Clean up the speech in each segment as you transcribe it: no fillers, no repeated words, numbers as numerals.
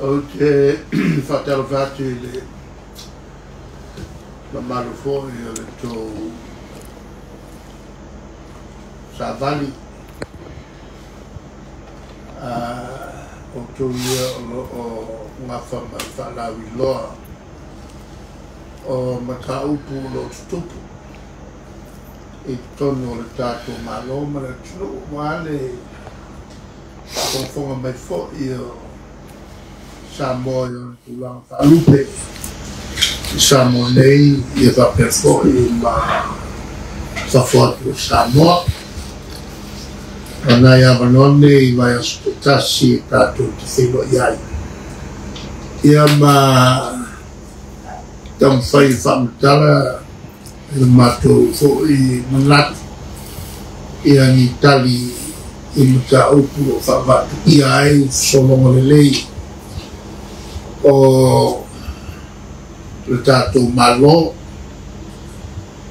Ou te faatalofa atu i le mamalu foi o le tou savali, outou ia o lo o gafa ma le faalauiloa o mataupu o lo o tutupu i totonu o le tatou Malo ma le atunuu, aua le faafogafoga mai foi o Samoa i ona tulaga faalupe i Samoa nei, ia faapea foi ma fafo atu o Samoa. O nai avanoa nei i vaiaso taitasi e tatou te feiloai ai, ia ma taumafai e faamatala i le matou foi manatu ia ni tali i mataupu o faavatuia ai sologa lelei o le tatou Malo,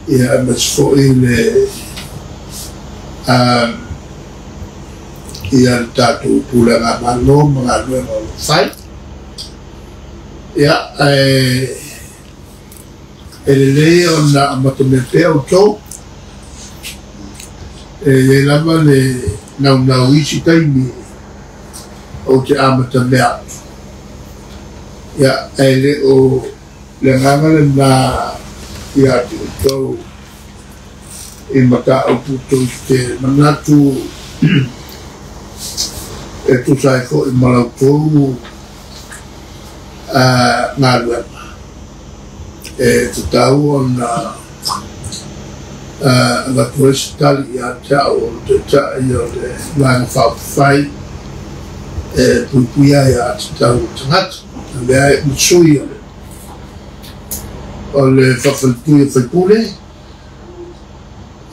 ia aemaise foi le ia le tatou pulega Malo ma galuega o lo o fai. Ia, e lelei ona amatamea pea outou, e i ai lava le naunau isi taimi ou te amatamea atu. Ia, ae le o le agaga lena ia te outou i mataupu tou te manatu e tusa ai foi ma la outou galuega. E tatau ona avatu ai se tali ia te au o le Taitai o le Vaega Faaupufai e puipuia ai aiatatau a tagata. Avea ai ma sui o le faafaletui o faipule,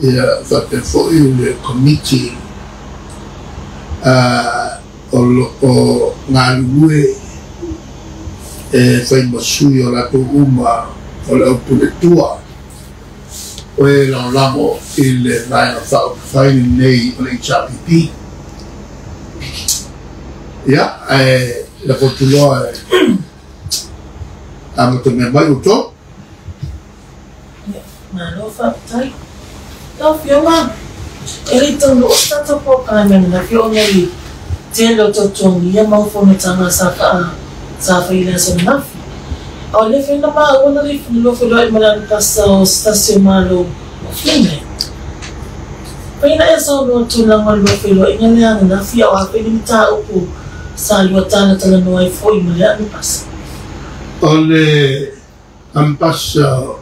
ia faapea foi le komiti o lo o galulue e fai ma sui o latou uma o le aupuletua o e lagolago i le Vaega Faaupufai lenei o le HRPP. Ia, ae lafo atu loa e amatamea mai outou. Malo faafetai. Lau Afioga, e le i taunuu se tatou polokalame ananafi ona i le tele o tautogia mau fonotaga sa faa sa fai i le aso ananafi. A o lea foi na maua na le lua feiloai ma le Amepasa o se tasi o Malo o Finland. Fai na e saunoa tulaga o le lua feiloaiga lea ananafi a o a foi ni mataupu sa lua talatalanoa ai foi ma lea Amepasa. O le Amepasa o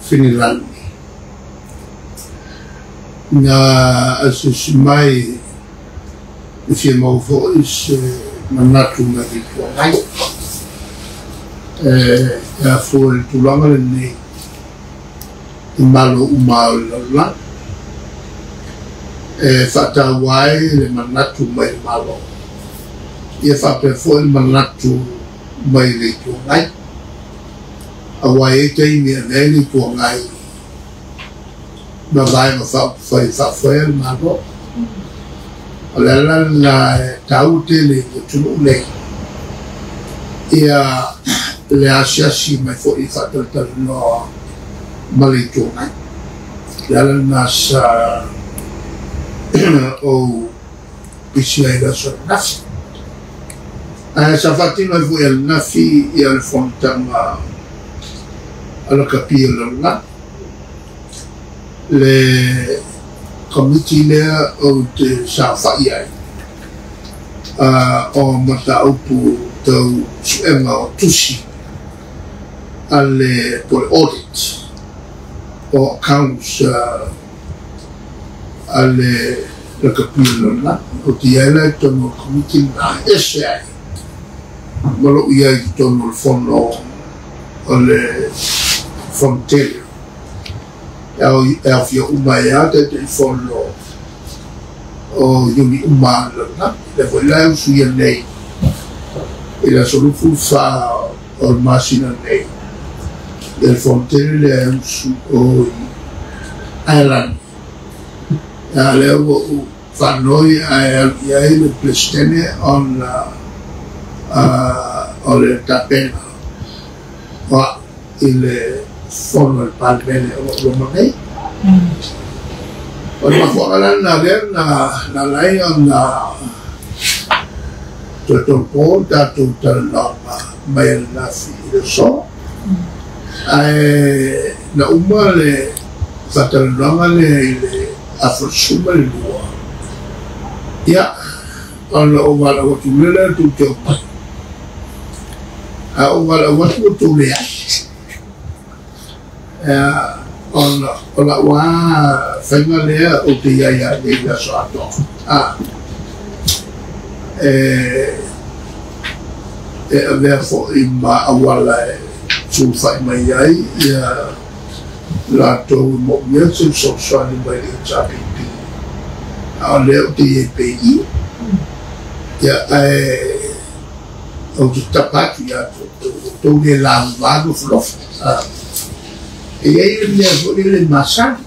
Finilani na asiasi mai e fia maua foi se manatu mai le Itu Agai e afua i le tulaga lenei i Malo uma o le lalolagi e faataua ai le manatu mai le Malo, ia faapea foi le manatu mai le Itu Agai, aua e i ai taimi e avea ai le Itu Agai ma Vaega Faaupufai e faafoea le Malo. O le ala lena e taua tele i le atunuu nei ia le asiasi mai foi e faatalatalanoa ma le Itu Agai. O le ala lena sa ou pisi ai i le aso ananafi. Ae sa faatino ai foi ananafi ia le fonotaga a lakapi o le lalolagi, le komiti lea ou te saofai ai o mataupu tau suega o tusi a le po le audit o accounts a le lakapi o le lalolagi. Ou te i ai la i totonu o le komiti lena e ese ai ma lou i ai i totonu o le fono o le fono tele e aofia uma ai lava Taitaifono o iuni uma a le lalolagi. Lea foi la e usuia nei i le aso 24 o le masina nei ia le fono tele lea e usu o i Ireland. A lea ua ou faanoi ae alu i ai le Peresetene ona O le tapena o a'u i le fono a le Palemene o lo'o loma nei. O le mafuaaga la lena lea na ala ai ona toe tolopo le tatou talanoaga mai ananafi i le aso, ae na uma le faatalanoaga lea i le afa 12, ia, ona ou valaau atu lea tou te omai. A ou valaau atu ua tou leai. Ona o la'u lava faiga lea ou te i ai lava nei i le aso atoa, e avea foi ma auala e sulufai mai ai ia latou e moomia se fesoasoani mai le HRPP, a o lea ou te i ai pea i i. Ia, ae ou te tapa atu ia te outou, ua outou le lavavā nofonofo. E i ai le mea foi lele masani,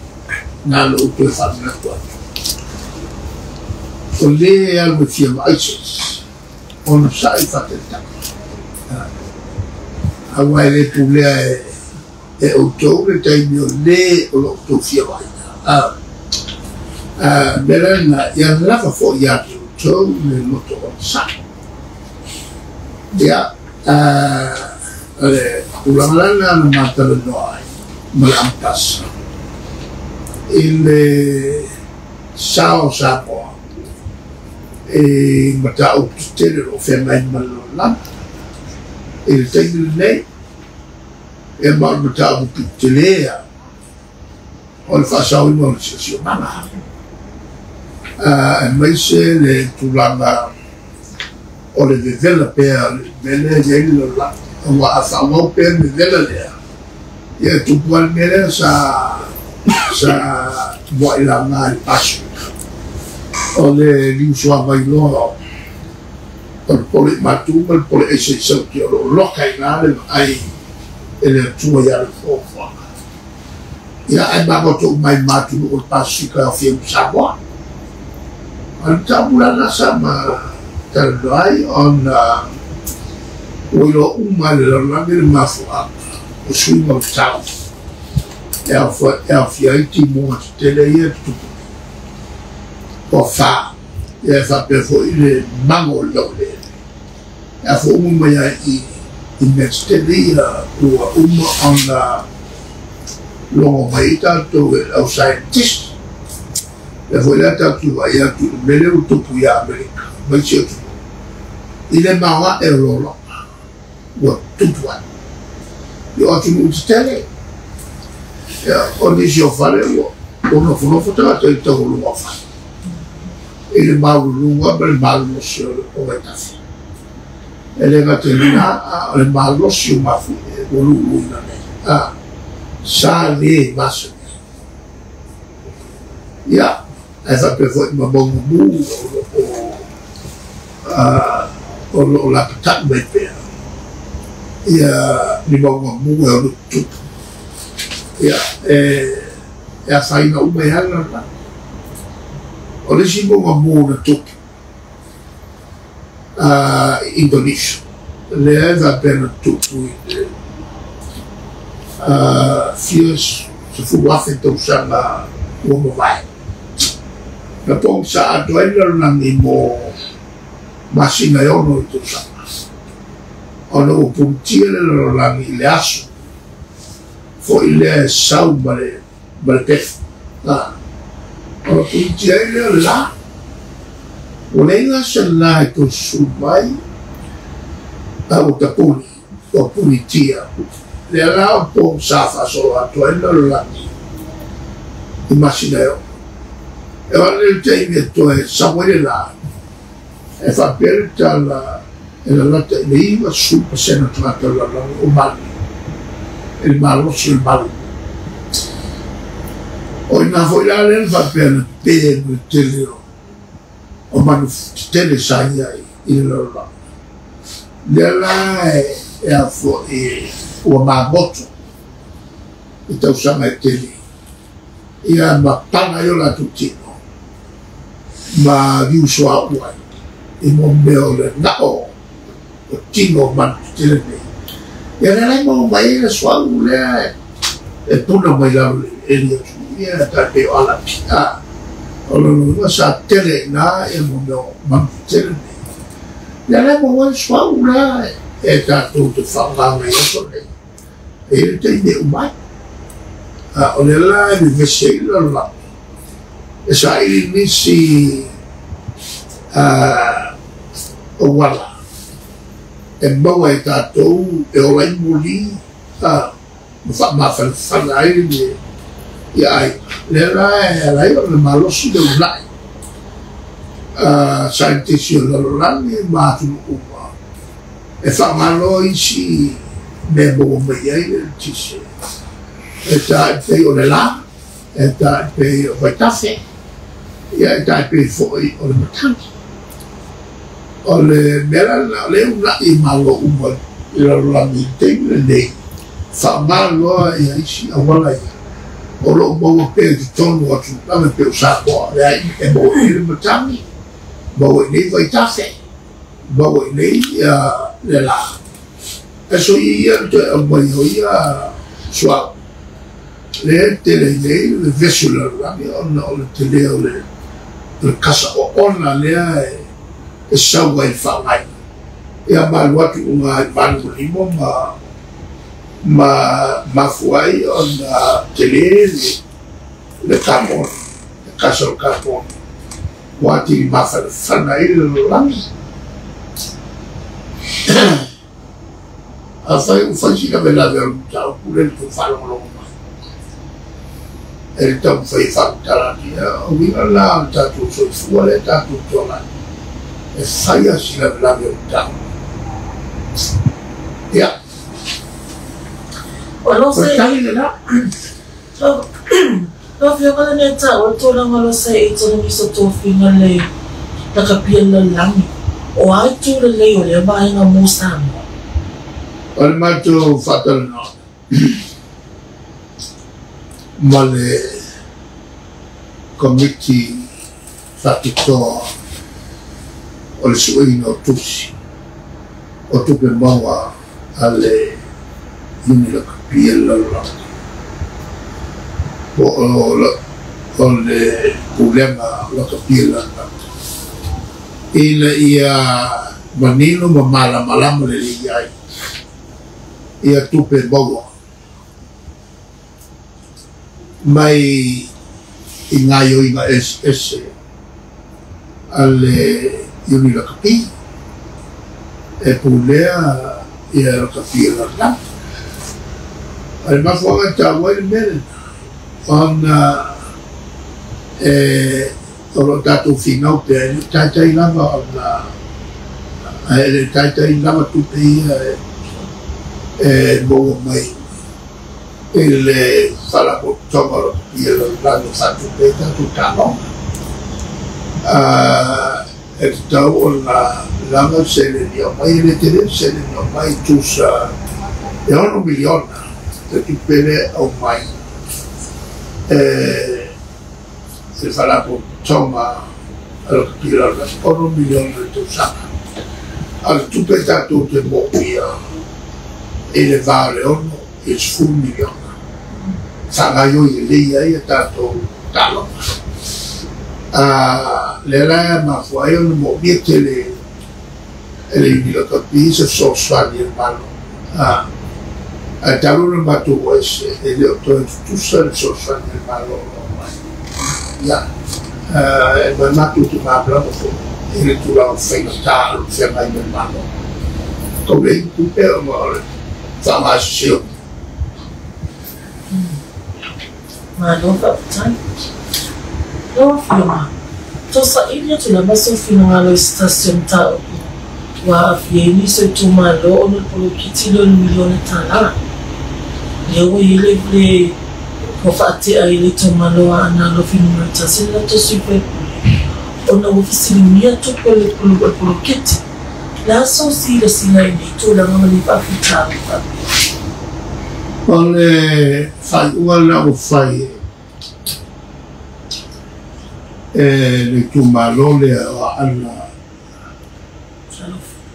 na ona ou toe faamanatu atu, o lē e alu e fia vaai se isi, ona sa'i faatalitali. Aua e le pulea e outou le taimi o lē o lo outou fia vaaia. Mea la lena, ia lava foi ia te outou le loto onosai. Ia, o le tulaga la lena na ma talanoa ai ma le Amepasa i le sa o Samoa i mataupu tetele o lo o feagai ma le lalolagi i le taimi lenei, ia ma o le mataupu pito tele lava o le faasaoina o le siosiomaga, aemaise le tulaga o le vevela pea o le mea lea e i ai le lalolagi. Aua a faaauau pea le vevela lea, ia e tupu lava le mea lea sa muai laga i le Pasefika, o le liusuavai loa o le pole i matu ma le pole aisa i Sauti, o lo o loka i ina le vaai e le Atua ia le fuafuaga. Ia, ae magoto uma ai ma atunuu o le Pasefika e aofia ai ma Samoa. O le mataupu la lena sa ma talanoa ai, ona ua iloa uma e le lalolagi le mafuaaga o suiga o le tau e aofia ai timuga tetele ia e tutupu nei, ua fa, ia e faapea foi le mago o le laueleele e afua uma mai ai i mea tetele ia ua uma ona logo mai ai tatou e le au scientist. Lea foi la tatou te vaai atu i le mea lea ua tupu ia Amerika ma isi atunuu i le maoae o lologa ua tupu ai i o atunuu tetele. Ia, o nisi o fale ua nofonofo tagata i le taualuga o fale i le maululuga ma le malolosi o vaitafe. E le gata i lena, a o le malosi o mafuie ua luluina nei, sa le masani ai. Ia, ae faapea foi ma mauga mu o lo o lapata'i mai pea ia ni mauga mu e ono tutupu. Ia, e afaina uma ai lava le lalolagi. O le isi mauga mu na tupu i Indonesia, lea e faapea na tupu i le fia 10,000 tausaga ua mavae. Na pogisa atoa ai le lalolagi mo masina e 6 i le tausaga, ona ua punitia le lalolagi i le aso foi lea e sau ma le pefu. Ona punitia ai lea o le la. Ua leai la se la e toe susu mai, a ua tapuni, ua punitia. Lea la o pogisa faasolo atoa ai le lalolagi i masina e 6. E oo ane le taimi e toe sau ai le la, e faapea le tala e lalata i le 90% o tagata o le lalolagi o maliliu i le malosi o le maliliu. O ina foi la lea na faapea na pepē ma le tele o manu tetele sa i ai i le lalolagi. Lea la e a foi ua magoto i tausaga e tele, ia ma paga ai o latou tino ma liusuauu ai i mo mea o le ga'o o tino o manu tetele nei. Ia lea la e maua mai ai le suauu lea e puna mai lalo i le eleele o atunuu ia e tai pei o Alapi. O lona uiga sa tele i ina ia mea o manu tetele nei. Lea la e maua ai le suauu lea e tatou te faaaogaina i aso nei. E i ai le taimi e uma ai. A o lea la e vevesi ai le lalolagi e saili nisi auala e maua e tatou e ola ai moli ma faamafanafana ai le ia aiga. Lea la e ala ai ona malosi le uunai saienitisi o le lalolagi ma atunuu uma e faamalo isi mea maua mai ai le eletise e tae pei o le la, e tae pei o vaitafe, ia e tae pei foi o le matagi. O le mea la lena, o lea e uunai i malo uma i lalolagi i le taimi lenei, faamalo ia isi auala ia o loo maua pea i totonu o atunuu lava e pei o Samoa, lea e maua i nei le matagi, maua i nei vaitafe, maua i nei le la. E so ia le toe aumai o ia suauu lea e tele nei le vevesi o le lalolagi ona o le tele o le kasa oona lea e sau ai le faaaogaina. Ia malu atu i luga i 85 ma mafua ai ona tele le carbon, le kasa o le carbon ua atili mafanafana ai le lalolagi. Afai ua fai si lavelave o le mataupu lea i le tou faalogologo mai e le taumafai e faamatala atu ia, o uiga la o le tatou soifua lea tatou te ola ai, e fai lava si lavelave o le mataupu. Ia, O lo o le se tali lena. Lau Afioga lenei e taua le tulaga o lo se i tonu i so tofiga le lakapi o le lalolagi, o a itu lelei o lea vaega mo Samoa? O le matou faatalanoaga ma le Komiti Faapitoa o le Sueina o Tusi o Tupe Maua a le Iuni Lakapi a le Lalolagi, po o le Pulega Lakapi a le Lalolagi, ina ia manino ma malamalama lelei ai ia tupe maua mai i gaoioiga eseese a le Iuni Lakapi e pulea ia lakapi a le lalolagi. O le mafuaaga e taua ai le mea lena, ona e o loo tatou finau pea e le taitai lava ona e le taitai lava tupe ia e maua mai i le faalapotopotoga o lakapi a le lalolagi e faatupe ai tatou taaloga. E tatau ona lava seleni aumai, e le tele le seleni aumai, tusa e 6 miliona le tupe lea aumai e le faalapotopotoga a lakapi a le lalolagi, 6 miliona i le tausaga. A o le tupe tatou te moomia i le va o le 6 i le 10 miliona faagaoioi lelei ai a tatou taaloga. Lea la e mafua ai ona moomia tele e le Iuni Lakapi se fesoasoani a le Malo. Ae talu ona matou ese e le o toe tutusa le fesoasoani a le Malo o lo o mai. Ia, e mai matou te malamalama foi i le tulaga faigata o le feagai ma le Malo. Tau leai ni tupe ona o le faaaoga sese o Malo faafetai. Lau Afioga, tau saili atu lava sou finagalo i se tasi o mataupu ua aafia ai nisi o itumalo ona o le poloketi lea o le miliona tala. Lea ua i ai le ua faatea ai le itumalo a Aana Alofi Nu.1 le latou sui faipule ona ua fesiligia tupe o le poloketi. O le a sou silasila i nei tulaga ma nei faafitauli faapea? O le faaiuga lena ua fai e le itumalo lea o Aana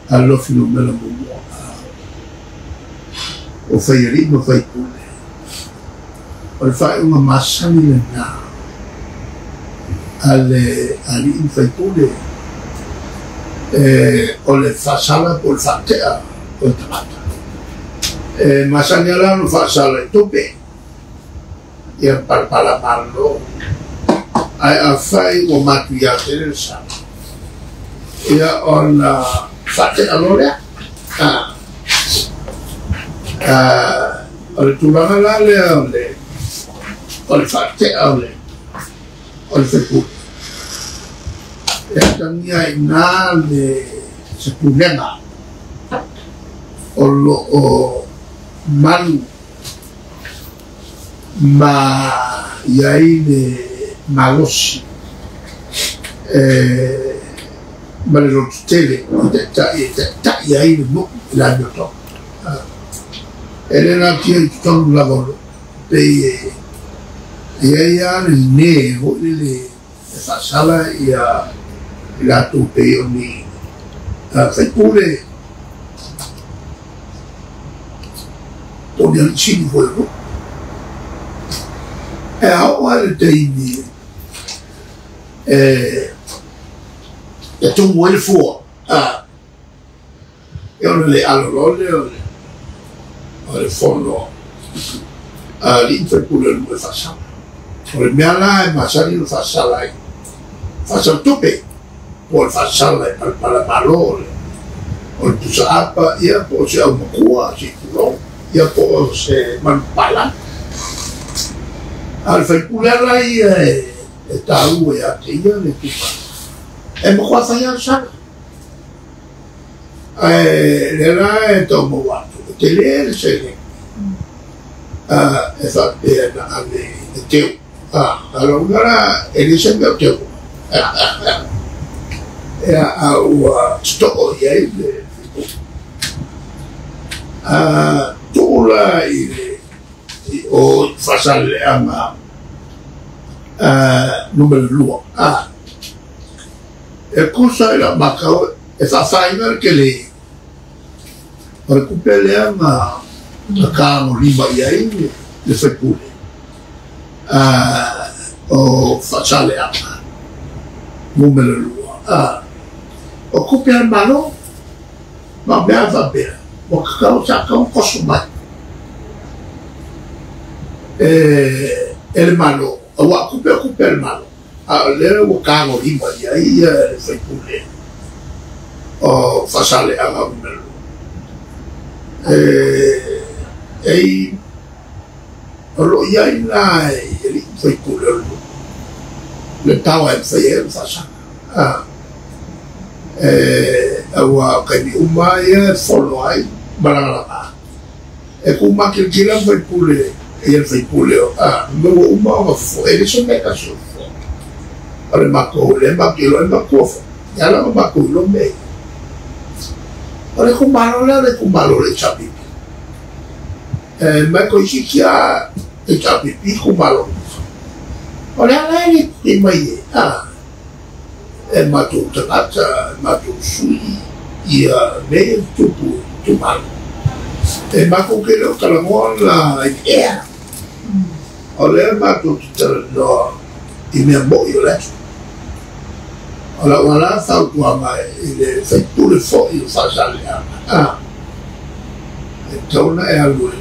a le Lofi Numera 1 o faialii ma faipule. O le faaiuga masani lenā a le alii ma faipule o le faasala po o le faate'a o le tagata. E masani ala ona faasala i tupe ia palapala malolo, ae afai ua matuiā tele le sala, ia ona faate'a loa lea. O le tulaga la lea o le faate'a o le faipule e atagia ai iinā le se pulega o lo'o malu ma iai le malosi ma le lototele o ta'ita'i e ta'ita'i ai le nu'u i le amiotonu. E le natia i totonu lava o lo'u pei e iai a le lē ho'i le e faasala ia i latou pei o ni faipule po o ni ali'isini foi o nu'u. E ao'o a le taimi e tumu ai le fua e ona le alo loa lea o le fono a alii ma faipule o le nu'u e faasala. O le mea la e masani ona faasala ai, faasala tupe po o le faasala e palapala malo o le pusaapa ia po o se aumakua se tulou ia po o se manupapalagi. A o le faipule ala ia e tāua iā te ia le itumalo e matua faia le sala. Ae lea la e taumaua atu e telē le seleni e faapea na ave e teu a lauga la e le se mea o teu ia a ua to'o i ai le tuu la i le o Faasaleleaga Numera 2 e kusa i la'u matau e faafaina le telē o le tupe lea na tagolima i ai le faipule o Faasaleaga Numera 2 o tupe a le Malo ma mea faapea ua tatau sa tatau ona koso mai e le Malo auā tupe o tupe a le Malo a o lea ua tagolima i ai ia le faipule o Faasaleaga Numera 2 e o lo'o i ai la e alii ma faipule o le nu'u le taoa e mafai ai ona faasala auā o taimi uma ia e fono ai ma lagalaga e tumakilikila ma faipule ia le faipule o me ua uma ona fofo e le se mea tasi o fofo o le matou lea matou te iloa ai matua foi e ala ona matou iloa mea ia. O le itumalo lea o le itumalo o le HRPP e mai toeitiiti a HRPP itumalo o le ala e le pule mai e e matou tagata e matou sui ia mea ia tutupu i itumalo e matou te le o talanoa la i ea o lea matou te talanoa i mea mo'i o le aso. O la'u ala fautuaga i le faipule fo'i o Faasaleaga e tatau ona e alu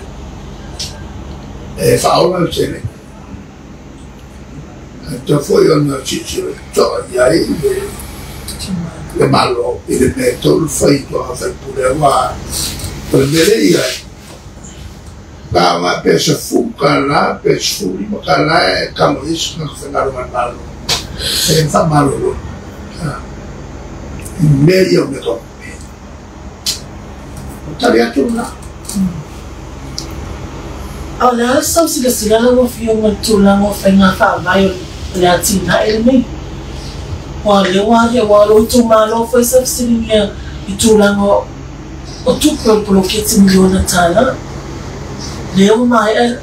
e faaola le seleni ae tatau foi ona silasila toto'a i ai le Malo i le mea e tatau ona fai i tulaga faipule auā o le mea lea i ai pe $10 pe $15 e tago i ai se tagata faigaluega a le Malo e faamalolo i mea ia o mea tau tupe. O tali atu lena. A o le a sau silasila lau Afioga i le tulaga o faiga faavae o le atinae lenei? Ua lea ua alia ua lou itumalo foi sa fesiligia i tulaga o tupe o le poloketi $1 miliona. Lea ua maea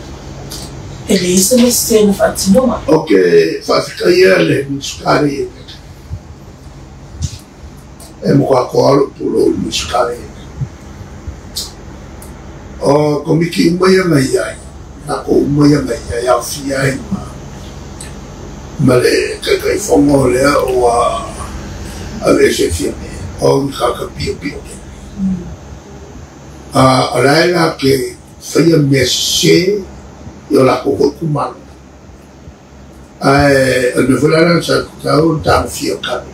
e leai se mea sese na faatinoga. Ou te faafetaia le Minisita lea e matua toa lou pulou i le Minisita le o komiti uma ia na i ai, lākou uma ia na i ai, aofia ai ma le Taitaifono lea ua aveese Fiame, o ni tagata piopio tele. A o la e la ke faia mea sesē i o lakou foi itumalo. Ae o le mea foi la lea sa tatau ona tagofia o le Kapeneta.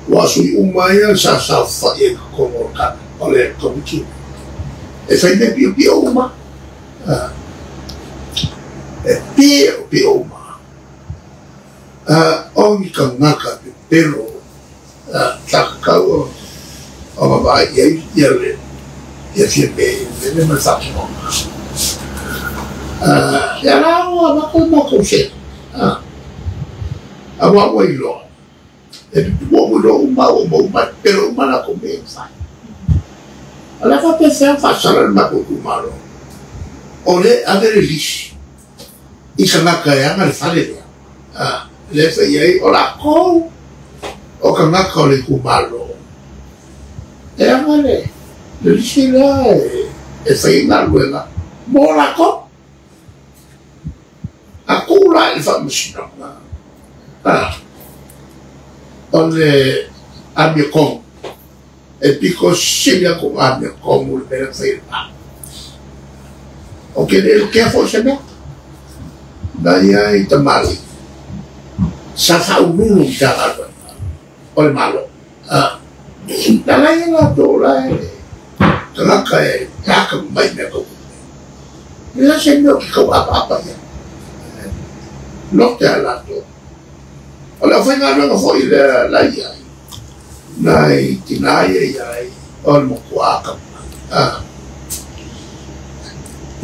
Aua o sui uma ia sa saofai ai i totonu o le Kapeneta, o le Komiti e fai mea piopio uma. E piopio uma. O ni tagata pepelo sa tatau ona vaai i ai ia le ia Fiame i le mea ma le faatinoga. Ia la ua avatu le matou selu, aua ua iloa, e tutupu ua iloa uma ua uma uma, e pepelo uma latou mea e fai. O le a faapefea ona faasala le matou itumalo, o lea e ave le lisi i tagata e ana le fale lea, lea e fai ai o latou o tagata o le itumalo e ana le lisi lea e fai ai galuega mo latou. A tuu la i le faamasinoga, o le amiotonu, e pito sili atu le amiotonu le mea lea na fai e le Malo. Ou te le lotea foi se mea. Na i ai tamalii sa faaululu i Matagaluega o le Malo. Na la ia latou la e tagata e atamamai i mea tau tupe. E leai se mea ou te tau apaapa i ai. Lote a latou. O le aufaigaluega foi lea la i ai, nai tina ia i ai, o le matua atamamai.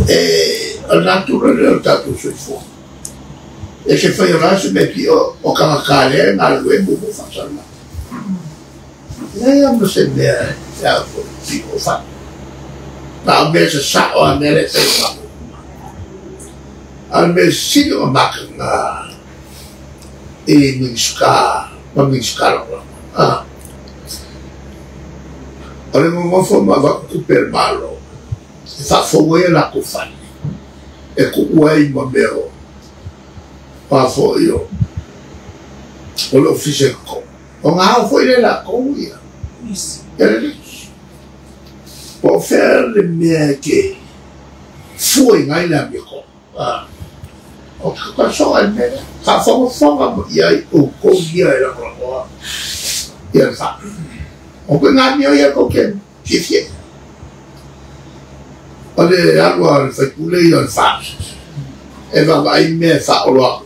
E o le natura lea o le tatou soifua. E se fai o la se mea pio o tagata lea e galulue mumu faasalalau. Leai lava ma se mea e a foi pio o fai. Na o mea sasao a mea lea e fai o matou uma. A o le mea sili ona mataga i Minisita ma Minisita Lagolago. O le nonofo ma avatu tupe a le Malo e faafou ai a latou fale, e tuu ai ma mea o a foi o le ofisa i totonu. O na ao foi le latou ia le lisi. Po o fea le mea e te fuaina ai le amiotonu. O te tausoa i le mea lea. Faafogafoga mai ai outou ia e lagolagoa ia le faa. O koe ngā mea ia kou te fiafia. O le alu a le faipule ia o le faa. E vaavaai mea e faaoloa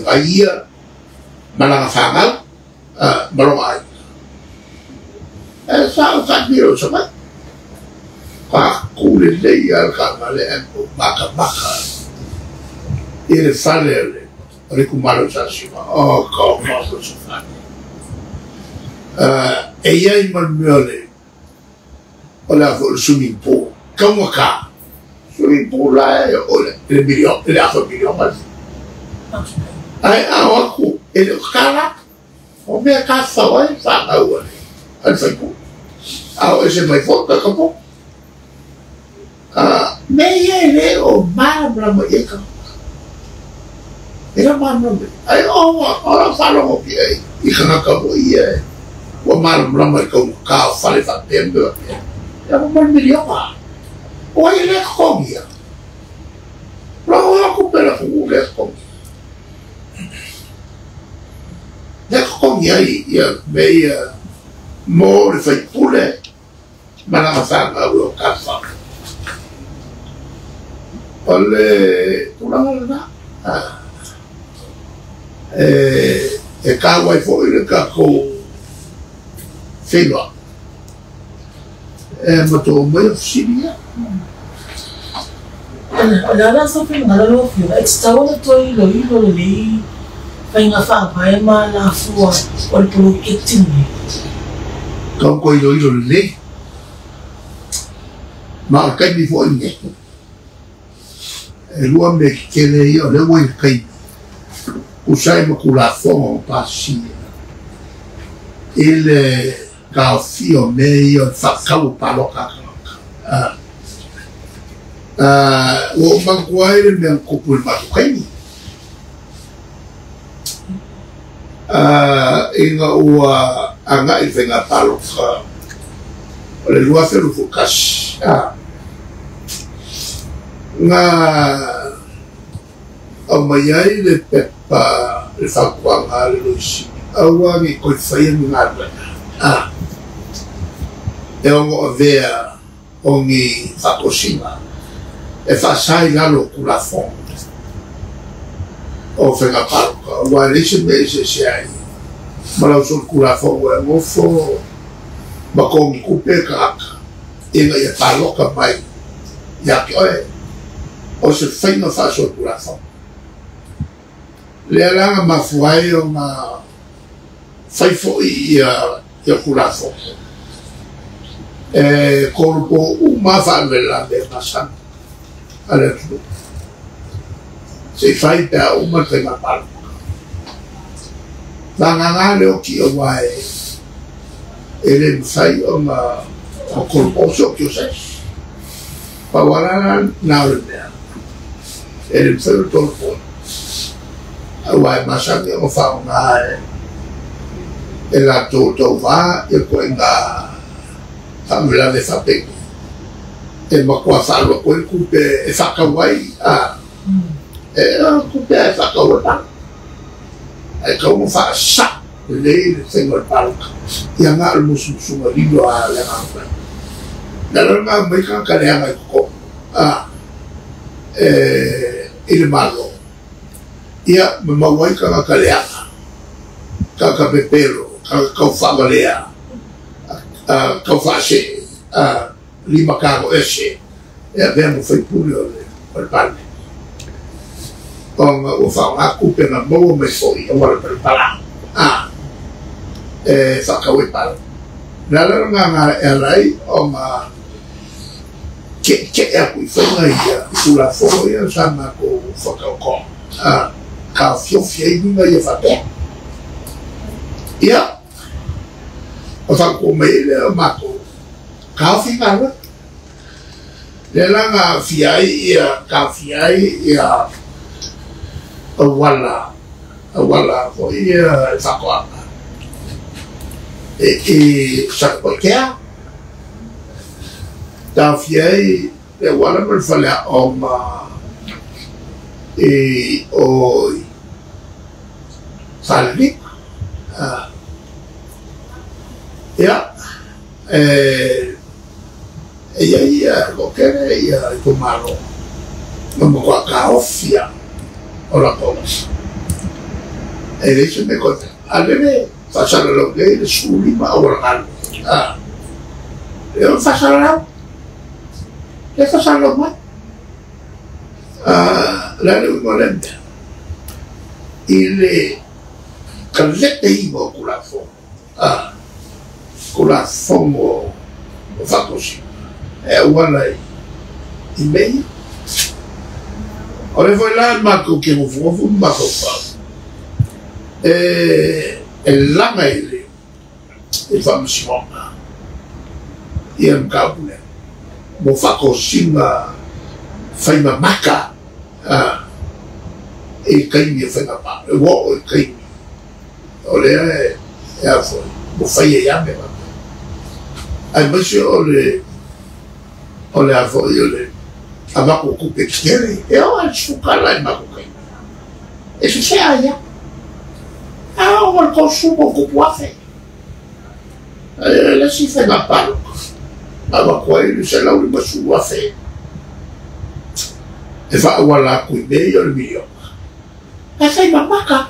ai ia ma lana fanau ma lona aiga. E sa o taamilo i Savaii. Ka ku lelei lava le taavale ae matamata i le fale o le itumalo o Sasima. O ka matou se fale. E i ai ma le mea o le a foi o le swimming pool. Taugata. Swimming pool la e o le miliona, le afa miliona. Ae a o atu e le o tatala. O mea tafafao ai fanau a le faipule. A o ese mai foi ka kapo. Mea ia e le o malamalama i ai tagata. E le o malamalama i ai. Ai o lau faalogo pia i tagata foi ia ua malamalama i taugata o fale faapea ma mea faapea. Ia ma le miliona. O ai lea totogia? Logo atu pe le atunuu lea totogia. Lea totogi ai ia mea ia mo le faipule ma lana fanau e o tafafao. O le tulaga lena. E taua ai foi le tatou feiloai. E matou omai o fesili ia. O le a la sau finagalo lau Afioga, e tatau ona toe iloilo lenei faiga faavae ma alafua o le poloketi lenei. Tau toe iloilo lelei. Ma o le taimi foi lenei, e lua mea tetele ia o lea ua i le taimi, tusa ai ma Tulafono na pasia i le taofia o mea ia o le faatau o paloka a tagata. Ua ou manatua ai le mea na tupu i le matou taimi. Ina ua agai i le faiga palota o le 2021, na aumai ai le pepa le fautuaga a le Loia Sili, aua ne i toe faia ni galuega e ono avea o ni faatosina e faasa i lalo o Tulafono o faiga palota, aua e leai se mea e eseese ai ma lau solitulafono e nofo ma togi tupe le tagata ina ia palota mai ia te oe, o se faiga faasolitulafono. Lea la na mafua ai ona fai foi ia Tulafono e tolopo uma faalavelave e masani a le atunuu se i fai pe a uma le faiga palota. Vagana le oti aua e le mafai ona tolopo se oti o se isi. Pau lava la na o le mea e le mafai ona tolopo aua e masani ona faaaoga e latou tauvā ia ituaiga faalavelave faapeni e matua faalua atu ai le tupe e faatau ai e tupe e faatau ai palota. Ae tatau ona faasao lelei le faiga o le palota ia na o le musumusuga lilo a le agaga mai. Le ala lena aumai tagata leaga i totonu i le Malo ia ma maua ai tagata leaga, tagata pepelo, tagata taufaavalea, taufaasee, lima tago ese e avea ma faipule o le Palemene. Ona ua faaaoga tupe na maua mai foi auala palapala e faatau ai palota. Le ala lena e ala ai ona ke'eke'e atu i faiga ia i Tulafono ia sa matou whakaotoa taofiofi ai uiga ia faapea. Ia, o fautua mai ai lea o matou taofi galuega. Lea la na aafia ai ia taofia ai ia auala auala foi ia e faatoaga i Satupaitea. Taofia ai le auala ma le faleaoga i o i Falelima. Ia, e i ai ia toatele ia itumalo na matua taofi lava o latou e leai se mea e toe fai. A o lea e faasalalau nei le 15 auala galue. E ono faasalalau, lea e faasalalau mai. O le a le uiga o lea mea? I le kalepeina o Tulafono, Tulafono o faatosina e auala i mea ia. O lea foi la matou te nofonofo ma mafaufau e laga i le Faamasinoga ia le mataupu lea mo faatosina faimamata i taimi o faiga palota, ua oo i taimi o lea e a foi ua fai ai lava mea faapea. Aemaise o le a foi o le avatu o tupe tetele, e oo lava i le $10 i matou taimi, e sesea ai lava. A oo i le $30,000, le isi faiga palota, avatu ai le $150,000 e faaauala atu i mea ia o le miliona. Ae fai mamata,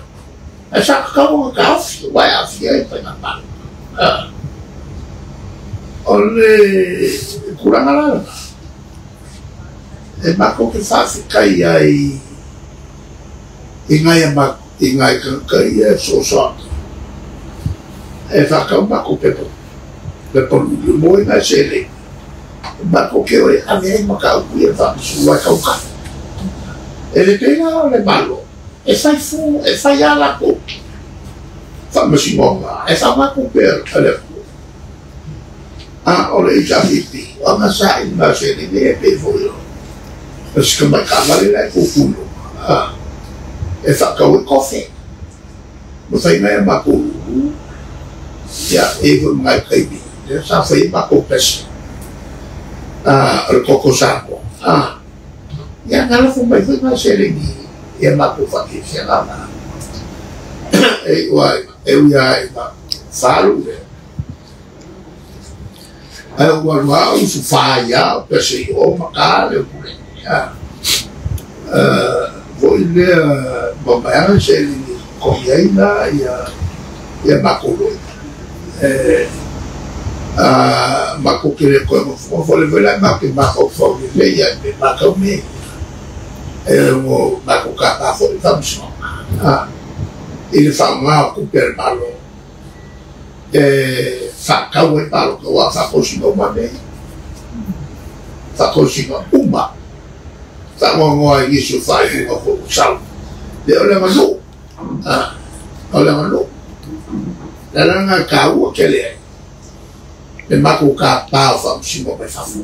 ae sa tatau ona taofi aua e aafia ai faiga palota. O le tulaga la lena, e matou te faafetai ai i nai tagata ia e fesoasoani e faatau matou pepa luliu mo nai seleni matou te o e ave ai mataupu ia e faamasino ai taugata. E le pei la o le Malo e fai fu e fai lava latou faamasinoga e faaaoga tupe a le atunuu. A o le HRPP, o aga saili mai o seleni e pei foi o si tamai taavale la e tutu i luga, e faatau ai kofe. Ma fai mai a matou lulu, ia, e i ai foi ma nai taimi lea sa fai ai matou pese, o le koko Samoa. Ia, na lafo mai foi nai seleni i a matou faafiafiaga ma e iu lava e ui lava ina falu le ae ua alu lava usufa ai lava o pese i o ma ta le upu lea foi lea ma mai lava seleni e totogi ai la ia matou loia matou te le toe nofonofo o lea foi la matou te mafaufau lelei lava i mea matau mea ia e ono matou tapa foi le faamasinoga i le faaaoga o tupe a le Malo e faatau ai palota aua o faatosina uma mea ia. Faatosina uma. Faanoanoa ai nisi o faaiuga foi ua sau. Le o le aganuu. O le aganuu. Le ala lena e taua tele ai le matou tapa o faamasino mai fafo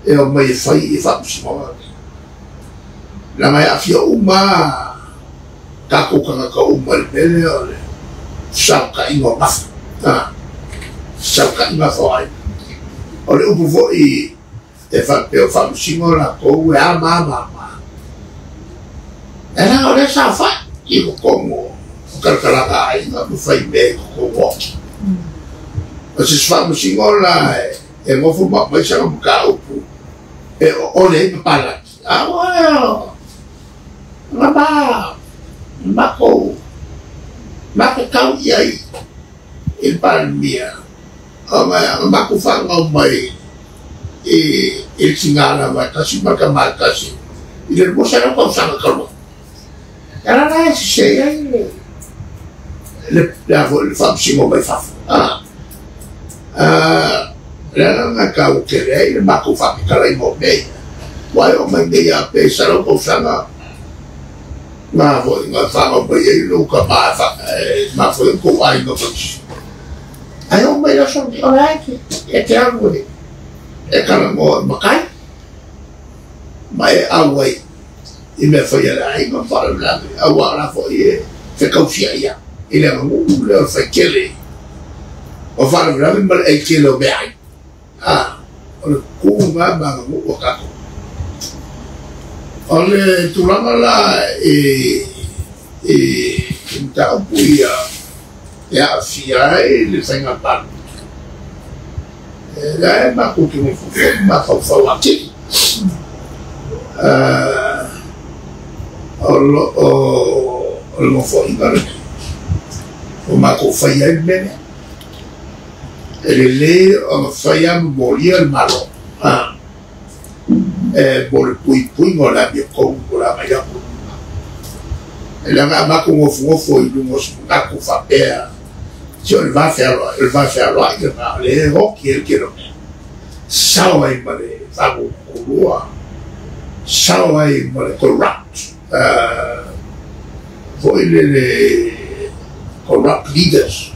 e omai e fai i faamasinoga nei. Leaga e aafia uma lava tatou tagata uma i le mea lea o le fesaotaiga o gafa, fesaotaiga gafa o aiga. O le upu foi e faapea o faamasino latou e a ma a ma a ma a. E leaga o lea e saofai i totonu o talakalaga a aiga ma fai mea i totonu o oti. O se isi faamasino la e nofo ma aumai sana mataupu e oole ai papalagi. A ua na ma matou matatau i ai i le Palemia ona matou fanau mai i le tina lava e tasi ma le tama e tasi i le 200 tausaga talu ai. E ala la e sese ai le le faamasino mai fafo. Le ala lena e taua tele ai le matou faamatalaina o mea ia. Ua e oo mai nei a pe 100 tausaga na foi na fanau mai ai lou tama e mafua ai ona tou aiga ma isi. Ae oo mai le aso lenei, o le a e te alu e talanoa i matai ma e auai i mea fai a le aiga ma faalavelave, aua o la foi e fetausia ia i le aganuu lea o le faitele o faalavelave ma le ai tele o meaai. O le tu lena ma aganuu a tatou. O le tulaga la i mataupu ia e aafia ai le faiga palota, e la e matou te nofonofo ma mafaufau atili. O le nofoaiga lenei ua matou faia ai le mea lea. E lelei ona fai lava ma molia le Malo e mo le puipuiga o le amiotonu po o le agai atu i luga. E leaga a matou nofonofo i luga o se manatu faapea, se o le va fealoai, o le va fealoai lena, o lea e oti ai le tele o mea. Sao ai ma le faagogokolua, sao ai ma le corrupt, foi lele corrupt leaders,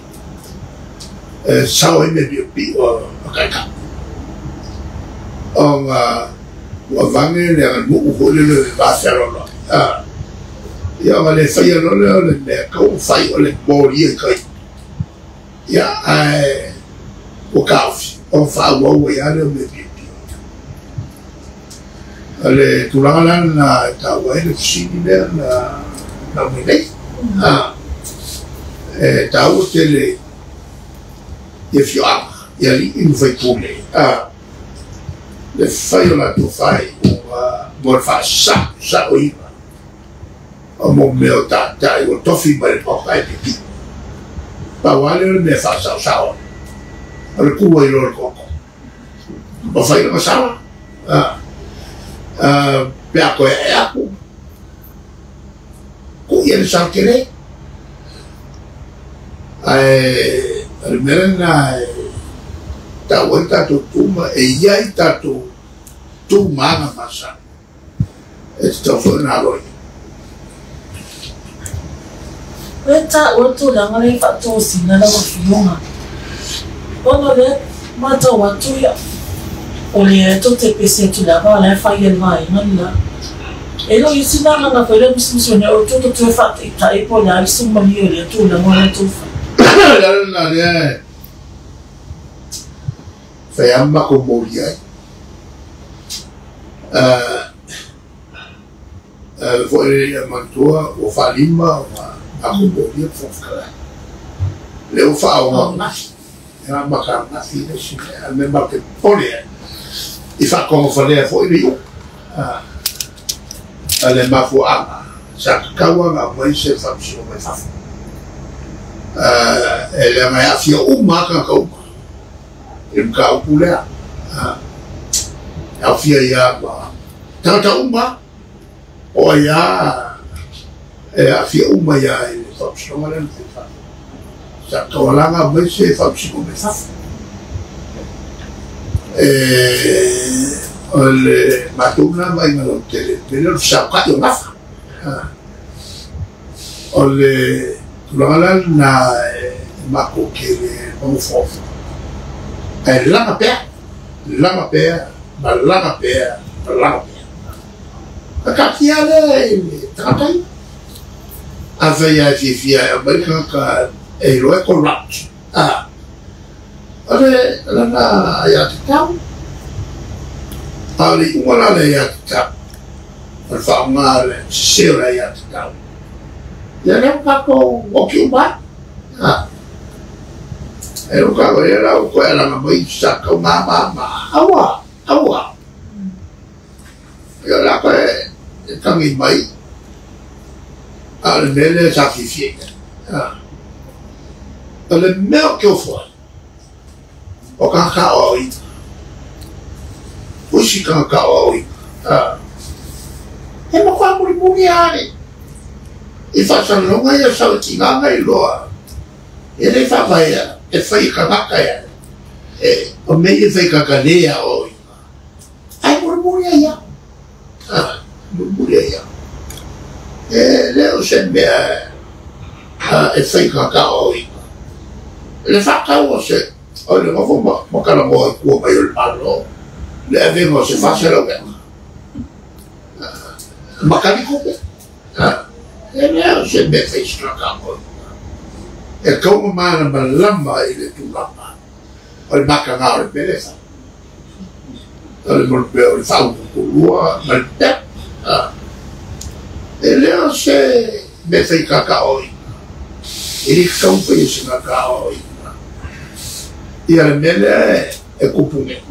e sao ai mea piopio a taitai. Ona ua vane le aganuu foi lele o le va fealoaloai. Ia ona le faia loa lea o le mea tau fai o le molia i tai. Ia ae ua taofi ona faaauau ai lava lea o mea piopio. O le tulaga la lena e taua ai le fesili lea na aumai nei. E taua tele i afioaga, i alii ma faipule, le fai o latou faaiuga mo le faasaosaoina o mo mea o taitai ua tofi mai le Maota e pipii. Pau lava lea o le mea e faasaosao ai, o le tu ai loa o le toatolu. Ua fai lana sala, pe a toe ae atu, tuu i ai le sala tele. Ae o le mea lena e tau ai tatou tu ma e i ai tatou tu ma aga masani e tatau foi ona aloaia. Ua taua le tulaga lea i faatosina lau Afioga, ona o lea Matau atu ia, o lea tou te pese atu lava o la e fai e le vaega le la. E le o i ai sina agaga foi lea musumusu nei outou tou toe faataitai po o le a le sumalie o lea tulaga o la outou fai. O le ala lena lea e fai lava ma matou moli ai. Ave foi le ia manatua ua faalima ona matou molia le Fofoga Fetalai. Lea ua faaoga ananafi, e amata ananafi le isi mea, a o le mea matou te popole ai, i faatogafalea foi le iuga. A le mafuaaga, sa tatau lava ona aumai se faamasino mai fafo, e leaga e aafia uma lava tagata uma i le mataupu lea. E aofia ai lava ma tagata uma, o ai lava e aafia uma ai lava i le faamasinoga lea na fai fafo. Sa taualaga aumai se faamasino mai fafo. O le matou lena vaaiga lautele, le mea lea o le fesaotai o gafa. O le tulaga la lena e matou te le nofonofono, ae laga pea, laga pea, ma laga pea, ma laga pea. E taatia lea i le tagata ia. Afai lava e fiafia e aumai le tagata e iloa e corrupt, o le lana aiatatau. A o le iuga la o le aiatatau, o le faaaoga o le sese o le aiatatau, ia lea ua tatou oti uma ai. E ua tatou ia la ua toe alaga mai sa tau ma aua, aua. Ia la toe e tagi mai, a o le mea lea sa fiafia i ai. O le mea o te ofo ai, o tagata aoaoina. O isi tagata aoaoina. E matua mulimuli lava i faasalalauga ia sau e tiga ona iloa. E le faavaea e fai e tagata ia. O mea ia e fai e tagata le aoaoina. Ae mulimuli ai lava. Mulimuli ai lava. E le o se mea e fai tagata aoaoina. Le faatau o se o le nofo ma talanoa i tua mai o le Malo, le avega o se 400 eka. Ma kali tupe. E le o se mea fai se tagata aoaoina. E tatau ona malamalama i le tulaga o le mataga o le mea lea e fai. O le mea o le faauluulua ma le pep. E le o se mea fai tagata aoaoina. E le tatau ona faia se tagata aoaoina. Ia le mea lea e tupu nei,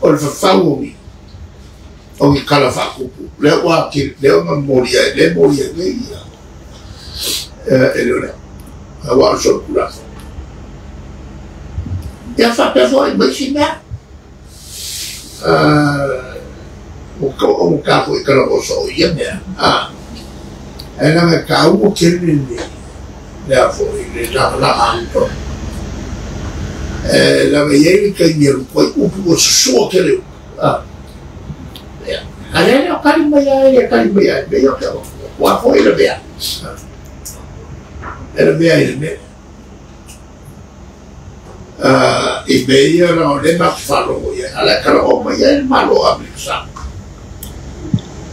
o le fafau o ni tala faatupu, lea ua atili, lea ua momoli ai, lea e momoli ai nei ia e leoleo, aua o le solitulafono. Ia faapea foi ma isi mea, ua tau augata foi i talanoa soo i ia mea, ae leaga e taua tele lea foi le lagalaga atu tonu. E leaga e i ai le taimi e alu atu ai upu ua susua tele upu. A lea lea o tali mai ai, e tali mai ai, mea ia o te ua foi le mea. E le mea i le mea. I mea ia leaga o lea matou te faalogo i ai, a o le a talanoa mai ai le Malo o Amerika Samoa.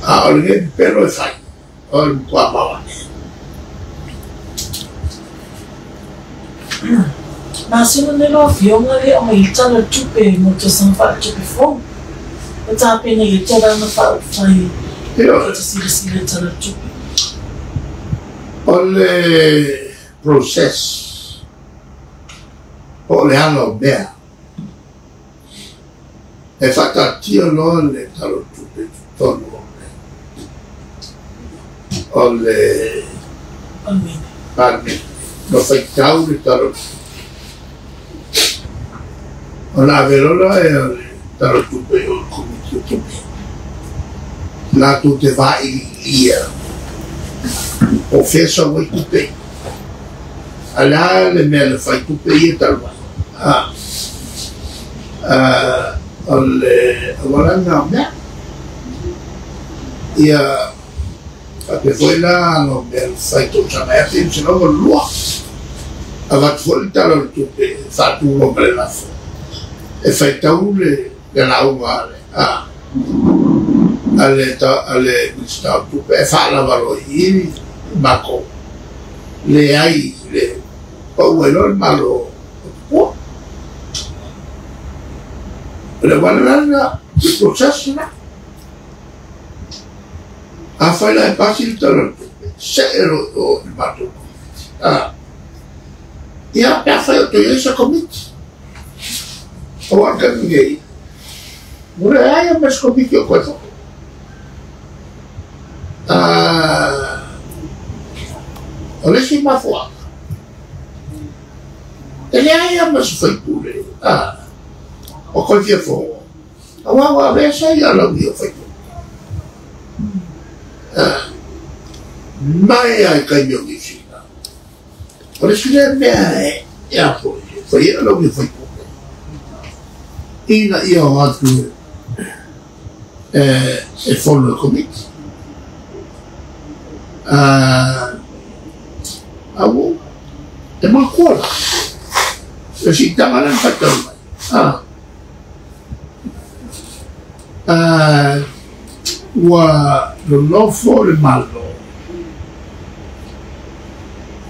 A o lenei pepelo e fai, o le matua maoae. Masina nei lau Afioga le aumai ai le Tala o le Tupe mo le tausaga faaletupe fou. Ua tapena i ai tulaga faaupufai tou te silasila i le Tala o le Tupe. O le process po o le ala o mea e faataatia loa le Tala o le Tupe i totonu o le Palemene ma faitau le Tala o le Tupe. Ona ave loa lea o le Tala o le Tupe i o le Komiti o Tupe, latou te vailiilia po o fea sau ai tupe ia. A o le a le mea na fai tupe ia talu ai? O le auala lena o mea. Ia faapea foi la ala o mea na fai tausaga e 1982. Avatu foi le Tala o le Tupe e faatu loa ma le lafo. E faitau le lauga a le Minisita o Tupe e faalavalo i matou leai le pau ai loa le Malo o Tupua. O le auala la lena i process lena. Afai la e pasi le Tala o le Tupe, see loa i o i le matou komiti. Ia pe afai o toe i ai se komiti. Aua o le taimi nei, ua leai lava ma se komiti o toe fono. O le isi mafuaaga, e leai lava ma se faipule o toe fia fono, aua ua aveese ai alauni o faipule. Mai lava i taimi o Niu Sila. O le isi lea mea e a foi, e fai ai alauni o faipule, ina ia o atu e fono e komiti. Au, e makua la. Le siitaga lea na faitau mai. Ua nonofo le Malo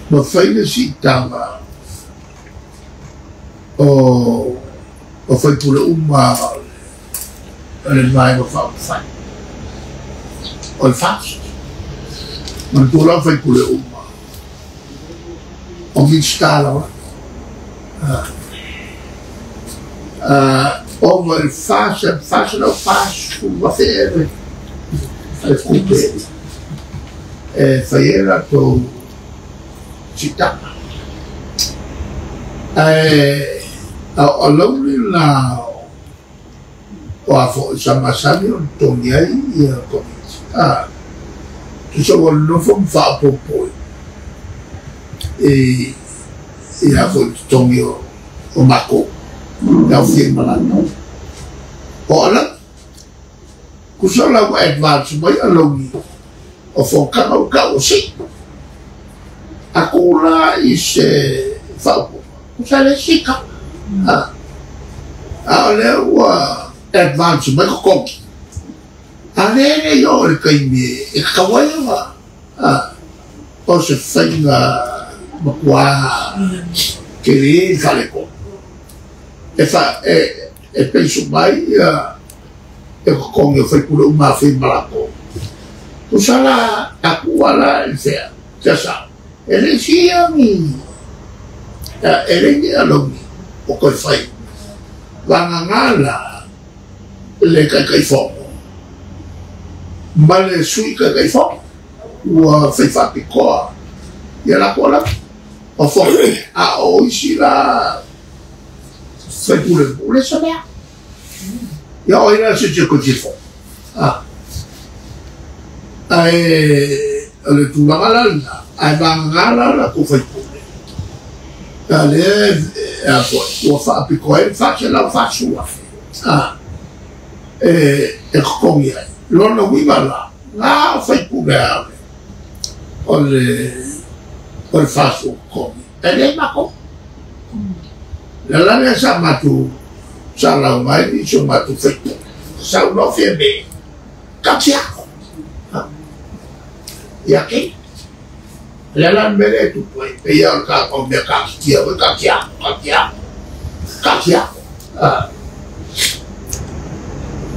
ma fai le siitaga o faipule uma o le Vaega Faaupufai o le FAST. Manatua la o faipule uma o Minisita lava. Ova i le 440,000 ea le tupe e fai ai latou siitaga. Ae o alauli la o a foi sa masani o totogi ai ia komiti. Tusa ua nonofo ma faaopoopo i a foi totogi o matou e aofia ai ma latou. O alauli, tusa la ua advance mai alauli o fonotaga ua tau o sii. A tuu la i se faaopoopo, tusa le siitaga. A o lea ua advance mai totogi. A lea le i oo i le taimi e tatau ai ona o se faiga matua tele le faaletonu. E peisu mai e totogi o faipule uma afai ma latou. Tusa la a tuu ala i fea, tia sao. E le isi ia ni, e le ni alauni o toe fai. Vagana la le Taitaifono ma le Sui Taitaifono ua fai faapitoa ia latou alauni. O fono, a o isi la faipule o le sa mea. Ia o ina se te koe fono. Ae o le tulaga la lena, ae vagana la latou faipule. A lea e a foi, ua faapitoa ai le 440,000 e totogi ai. Lona uiga la, na o faipule a o le 40 totogi. E le matou. Le la lea sa matou sa lauga ai nisi o matou faipule. Saunoa Fiame, katiako. Ia kei. Le la mea lea e tupu ai, pei o le tatou mea katitia oi, katiako, katiako, katiako.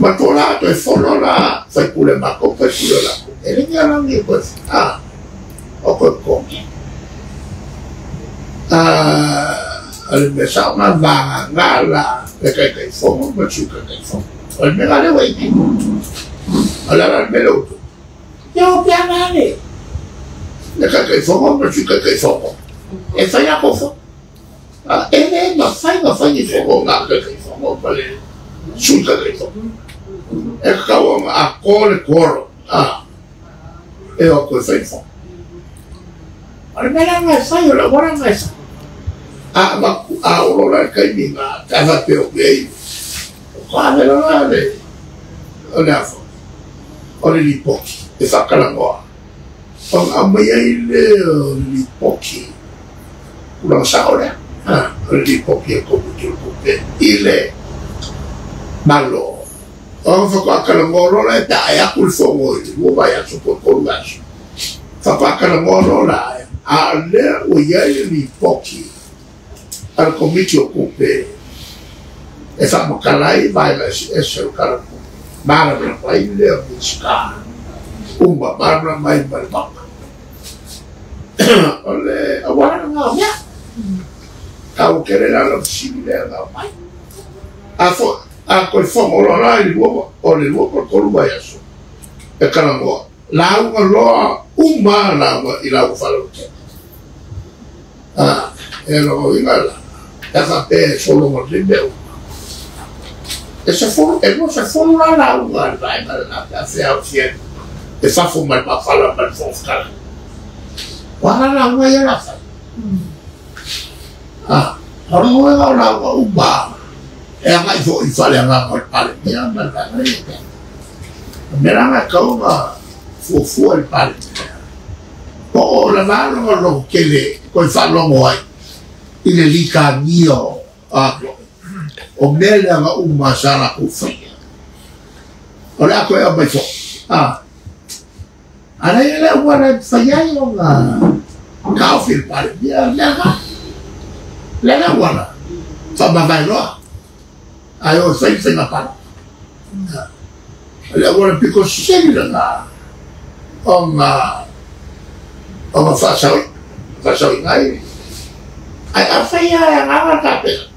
Matua la toe fono la faipule matou, faipule latou. E le ni alauni e koe, o koe totogi. A le mea sao na vagana la le Taitaifono ma le Sui Taitaifono. O le mea la lea ua i nei. O le ala le mea lea ua tupu. Ia o peana le Taitaifono ma le Sui Taitaifono. E fai latou fono. E le mafai ona fai ni fono na Taitaifono ma le Sui Taitaifono. E tatau ona atoa le quorum e o toe fai fono. O le mea la na e fai, o le auala na e fai. A olo la le taimi na te faapea o mea i o ka avela la le o le afo o le lipoti e faatalanoa. Ona aumai ai le o le lipoti tulaga sao lea. O le lipoti e komiti o le tupe i le Malo. O whakakala ngō lola e ta e aku le fongo i le 2 vaiaso po 3 vaiaso. Whakakala ngō lola e. A lea ua iai le lipoti a le Komiti o Tupe e faamatala ai vaega eseese o le Tala o le Tupe. Malamalama ai lea o Minisita uma, malamalama ai ma le Maota. O le auala lena o mea. Taua tele la lau fesili lea na aumai. A fo a toe fono loa la i le 2 o le 2 po o le 3 vaiaso e talanoa. Lauga loa uma lauga i lauga faalauaitele. E lona uiga la, pe a faapea e sologa lelei mea uma. E 10, e 20 la lauga a le vaega lena pe a feaofia ai e fafo mai le mafala ma le Fofoga Fetalai. Ua ala lauga ia la fai. O lona uiga o lauga uma e agai foi i faaleagaga o le Palemia ma le vaega lea. O mea la na e tatau ona fuafua i le Palemia. Po o lava lona lototele toe faalogo ai i le litania o o mea leaga uma sa latou faia. O le a toe aumai foi. A lea le auala e mafai ai ona taofi e le Palemia mea na. Lea le auala faamavae loa ae o e fai le faiga palota. O le auala pito sili lena ona ona faasaoina ai. Ae afai lava e agaga le Kapeneta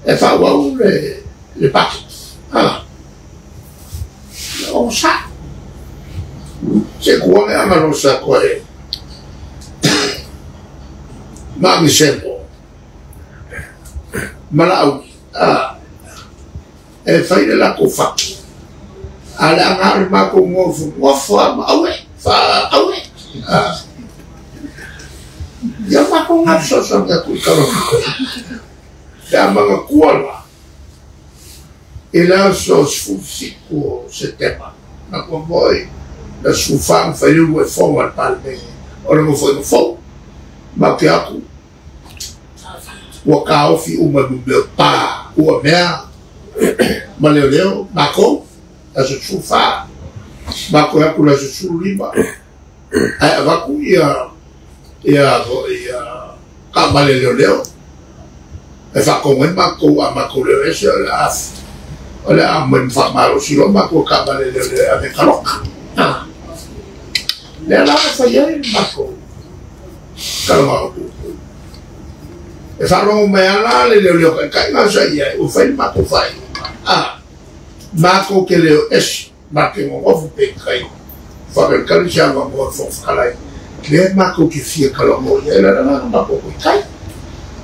e faaauau le budget. O sa. Se kuone anga no sa koe magisempo ma laau e fai le latou fatu a le aga o le matou gofogofo a ma aue faaue ia matou gasoasoani atu i kalona pe a manatua la i le aso 17 o Setema na tua moi na 14 na fai le uluai fono a le Palemene o le nofoaiga fou ma te atu ua taofi uma i mea o pa ua mea ma leoleo matou aso 14 matou e atu le aso 15 ae avatu ia ia ia taavale leoleo e faatonu ai matou a matou leo ese o le a aumai ma faamalosi loa matou taavale leoleo e ave taloka lea la na fai ai le matou talanoaga puupuu e faalogo mai ala le leoleo taitaiga sa i ai ua fai le matou faaiuga matou te leo ese ma te gogofo peitai faatalitali se avanoa le Fofoga Fetalai lea matou te fia talanoa i ai la lena na matou koitai.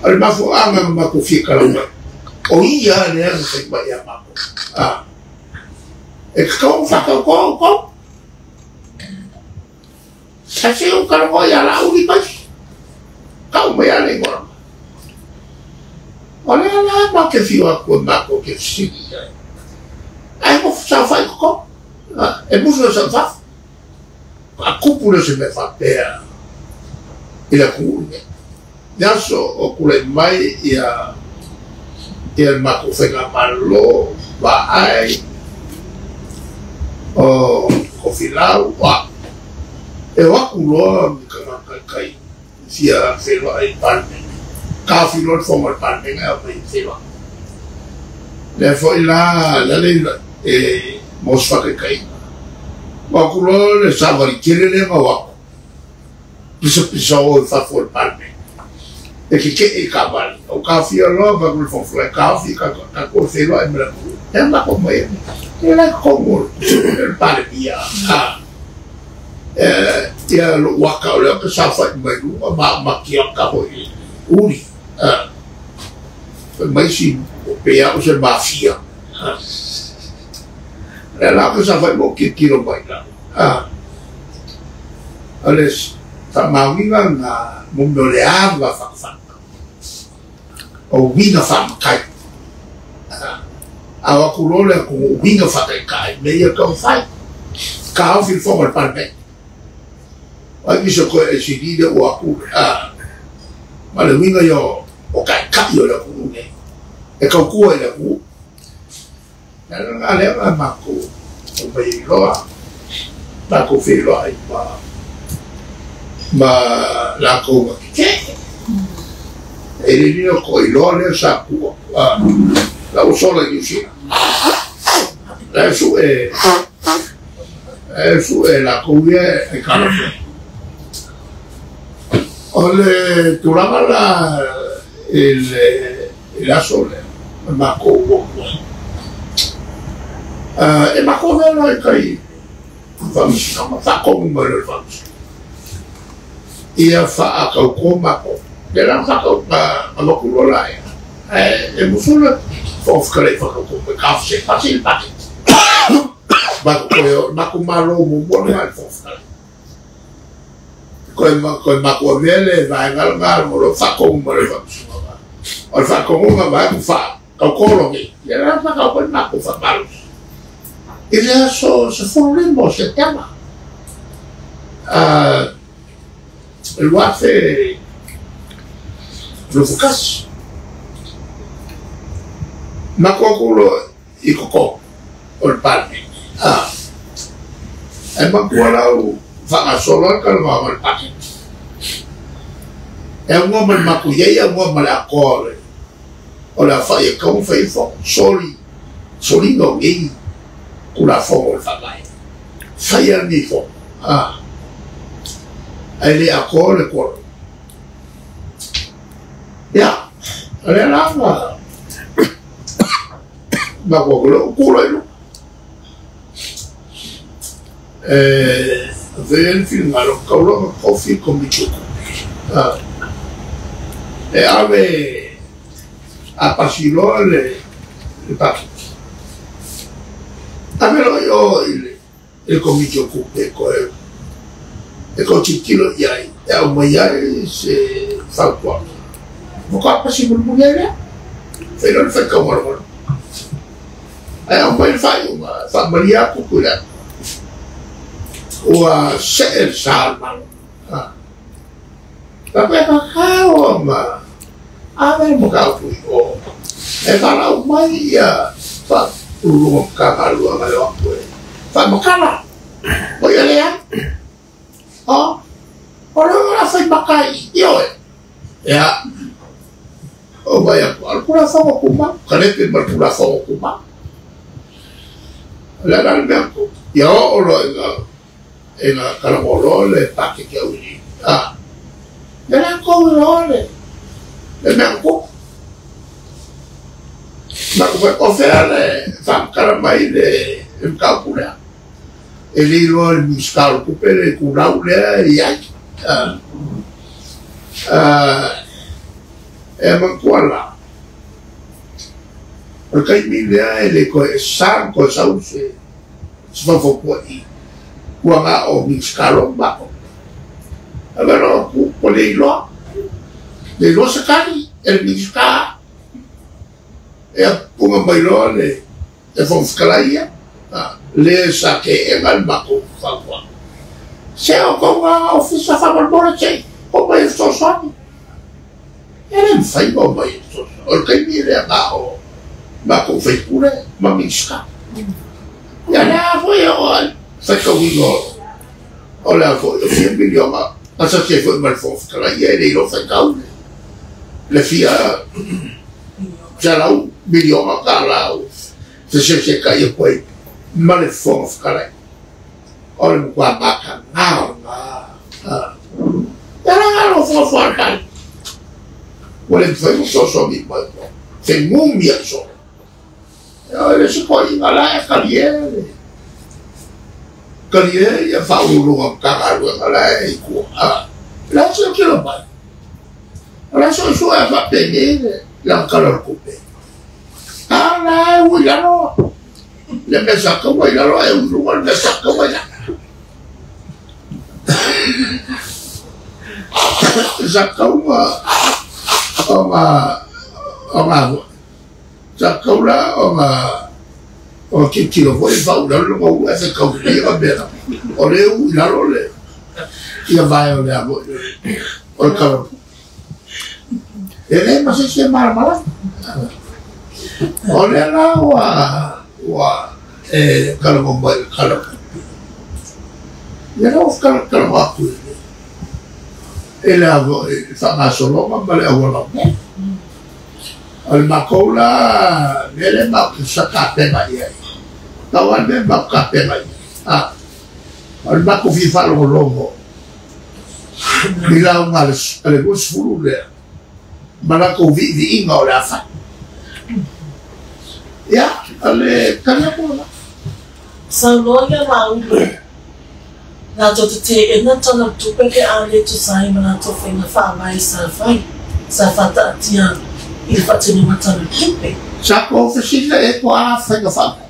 O le mafuaaga na matou fia talanoa o ia lea na fai mai ia matou e tatau ona faatautoa outou ae se ou talanoa ia Laauli maisi tau mai a le igoa o lea la matou te fiu atu e matou te fesili i ai ae gofo saofai totonu e musu e sau fafo a tupu lea o se mea faapea i le atunuu lenei. Le aso o tulai mai ia ia le matou faigamalo vaai o Tofilau e o atu loa ni tagata kai fia feiloai i le Palemene taofi loa le fono a le Palemene e aumai e feiloai. Lea foi la le e mo se faataitaiga. O atu loa le savali tele lea na o atu pisapisa o i fafo o le Palemene e tetee i taavale. Ou taofia loa avatu i le Fofoga Fetalai taofi tatou e feiloai ma le atunuu. Lea matou omai ai e la i totonu o le Palemia ia lou ata o lea ou te saofai mai luga ma au matiata foi uli fai mai isi pei lava o se mafia. Lea la ou te saofai ma ou tilotilo mai lalo. O le faamaoniga lena mo mea o le ava fatafata o uiga faamatai. A o atu loa le atunuu uiga faataitai mea ia taumafai. Taofi le fono a le Palemene. O ai nisi o toe LCD lea ua atu ma le uiga ia o taitai o le atunuu nei e tautua i le atunuu. Le ala lea na makou o mai iloa makou feiloai ma lakou ma tetee. E le lilo ko iloa lea sa kua la ua sola i Niu Sila. La e suʻe e suʻe lakou ia e kala. O le tulaga la i le aso lea ma makou muamua. E makou avea loa i kai faamasinoga, faatonu mai loa i le faamasinoga. Ia faatautō makou. Lea la na faatau na avatu loa laia. Ae e musu le Fofoga Fetalai e faatautō mai, taofi se i pasi le paketi. Matou toe matou malo muamua lena i le Fofoga Fetalai. Toe matou avea le vaega lena ma loa faatonu mai loa i le faamasinoga. O le faatonuga vaeatu faatautō loa nei. Lea la na faatautō ai matou faamalosi. I le aso 15 o Setema 2021. Matou atu loa i totonu o le Palemene. Ae matua lau faagasolo ai le talanoaga o le paketi. E aunoa ma le matou i ai, aunoa ma le atoa o le aofai e tatau ona fai ai fono. Soli, soliga o nei Tulafono o le Faavae. Faia lenei fono, ae le atoa le quorum. Ia, o lea la na matou atu loa, tu loa i luga. E avea le finagalo, tatau loa ona tofi le Komiti o Tupe. E ave a pasi loa le paketi. Ave loa i o i le Komiti o Tupe e toe tilotilo i ai, e aumai ai se fautuaga. Faatoa pasi mulimuli ai lea. Fai loa le faitauga logologo. Ae aumai le faaiuga, faamalie atu Tuilaepa. Ua see le sa o le Malo. Faapea tatau ona ave le mataupu i o. E valaau mai ia Faauluuluga o Matagaluega e o atu e faamatala. O ia leai. O le o la fai maka i ioe. Ia, o mai atu, o le Tulafono Tumau, kalepe ma le Tulafono Tumau. O le ala le mea atu, ia oo loa ina talanoa loa le paketi auiliili. Ia latou i loa le mea na tupu. Matou fai, o fea le faamatala mai le mataupu lea. E le iloa e le Minisita o le Tupe le itulau lea e i ai. E manatua la, o le taimi lea e le toe sa ona toe sau se faufautua i ua na o Minisita loa ma matou. Ave loa tu, ua le iloa. Le iloa se tali e le Minisita. E puna mai loa le Fofoga Fetalai ia, le sa teena le matou fautuaga. Se o tou na ofisa faamolemole se i omai e fesoasoani. E le mafai ona omai e fesoasoani. O le taimi lea na o matou sui usufono ma Minisita. Ia lea foi o le faitauina o le foi o fia miliona gasasi ai foi ma le Fofoga Fetalai ia e le iloa faitau le fia $100 miliona fesesetai atu ai ma le Fofoga Fetalai. O le matua mataga o lena. Ia la nga lo fuafuaga le tali. Ua le mafai ona fesoasoani mai ua fegumi ai solo. O le isi toeaiina la e talie le talie ia Faauluuluga o Matagaluega la e i tua. La e tilotilo mai. O la e suesue a faapenei le lagatala o le tupe. A la e ui i lalo le mea sa taua i lalo ae ui i luga le mea sa taua i lalo. Sa taua ona sa tau la ona tilotilo foi fau i lalo le maua e faitau lelei ona mea o le ui i lalo le ia vae o le a foi o le tala. E le ma se isi e malamalama. O lea la ua Ua e talanoa mai i le tala o le tupe. Ia lea ua talanoa atu i le faagasologa ma le auala o mea. O le matou la mea lea matou te sa tapena i ai, pau lava le mea matou te tapena i ai, o le matou fia faalogologo i lauga a le 20 lea ma latou viiviiga o le a fai. Ia, o le tali atu lena. Saunoa ia Laauli, latou te teena tala tupe pe a le tusa ai ma latou faiga faavae sa fai, sa faataatia i le faatinoga tala tupe. Sa tou fesili e toa faiga faavae.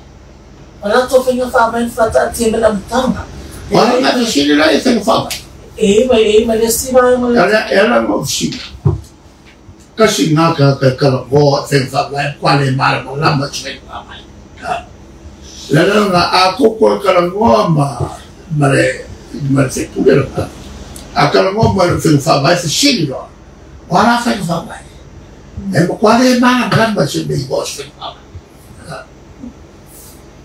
O latou faiga faavae na faataatia mai le amataga. O a na fesili la e faiga faavae? E mai, e mai le isi vaega o le. E ala ona ou fesili. Tasi lena tagata e talanoa i faiga faavae matua le malamalama i se faiga faavae. Le ala lena, a outou toe talanoa ma ma le ma le faipule lena, a talanoa mai i faiga faavae, fesili loa, o a la faiga faavae? E matua le malamalama i se mea igoa o se faiga faavae.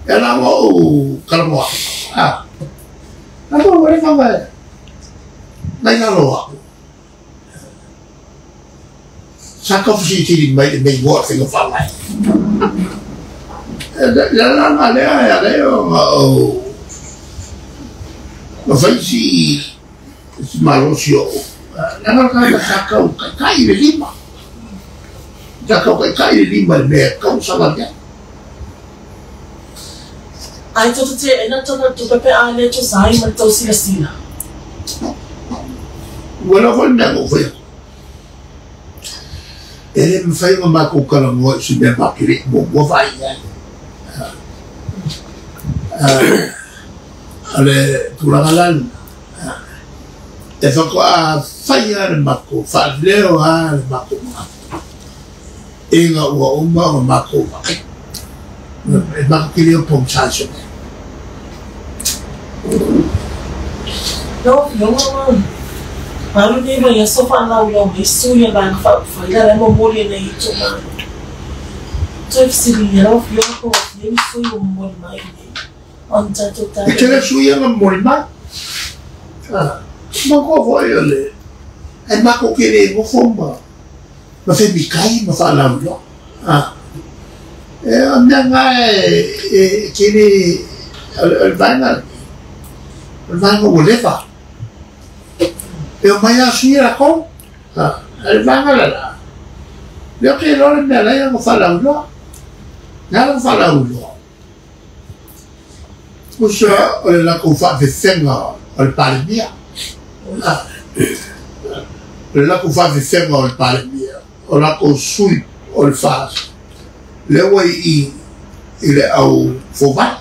E ala ona ou talanoa atu, a ua leva ona nai lalo o au. Sa tau fesilisili mai le mea igoa o le faiga faavae. Le ala lea e ala ai ona ou fai si malosi o'u, leaga o le tagata sa tau taitai i le lima. Sa tau taitai i le lima i le mea e tatau ona savali ai. Ai tou te teena tana tupe pe a le tusa ai ma le tou silasila. Ua iloa foi le mea na ou fai atu. E le mafai ona matou talanoa i se mea matou te le i muamua vaai i ai. O le tulaga la lena, e faatoa fai lava le matou, faaleo lava le matou manatu ina ua uma ona matou vaai. E matou te le o pogisa i se mea. Lau Afioga ua alu nei vaiaso faalauiloa mai sui o le Vaega Faaupufai la la e momoli e nei itumalo. Toe fesiligia lau Afioga po ua fia ni sui ua momoli mai i nei ona tatou E tele sui ia na momoli mai. Manatua foi o le e matou te le nofo ma ma femikai ma faalauiloa. E o mea na e tele o le vaega lenei, o le vaega ua leva. E omai lava sui latou. A le vaega le la, lea ou te iloa le mea la e ona faalauiloa. Le ala ona faalauiloa, tusa o le latou faafefega o le Palemia. O le latou faafefega o le Palemia, o latou sui o le FAST, lea ua i i le au fomai.